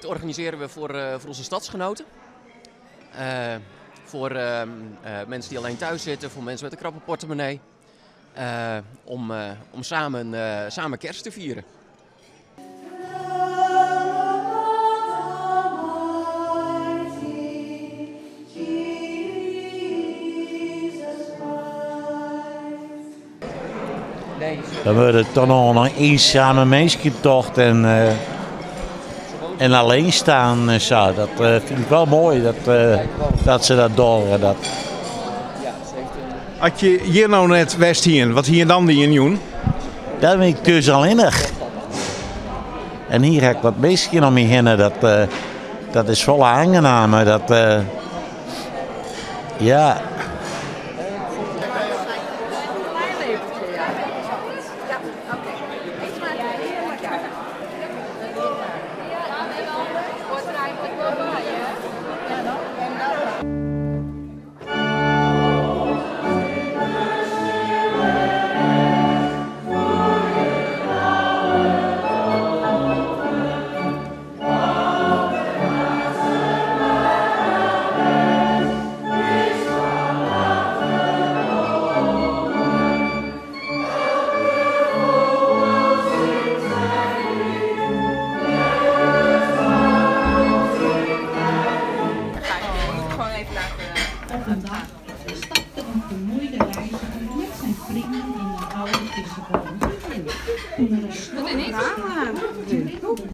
organiseren we voor, eh, voor onze stadsgenoten. Eh, voor ehm, eh, mensen die alleen thuis zitten, voor mensen met een krappe portemonnee. Eh, om, eh, om samen, eh, samen kerst te vieren. Dan wordt het toch nog een eenzame mensentocht en, eh, en alleen staan en zo. Dat eh, vind ik wel mooi dat, eh, dat ze dat doen. Dat. As je hjir no net west hiene, wat hie je dan dien jûn? Dan bin ik thús allinnich. En hjir ha ik wat minsken om my hinne. Dat, eh, dat is folle oangenamer. Dat, eh, ja.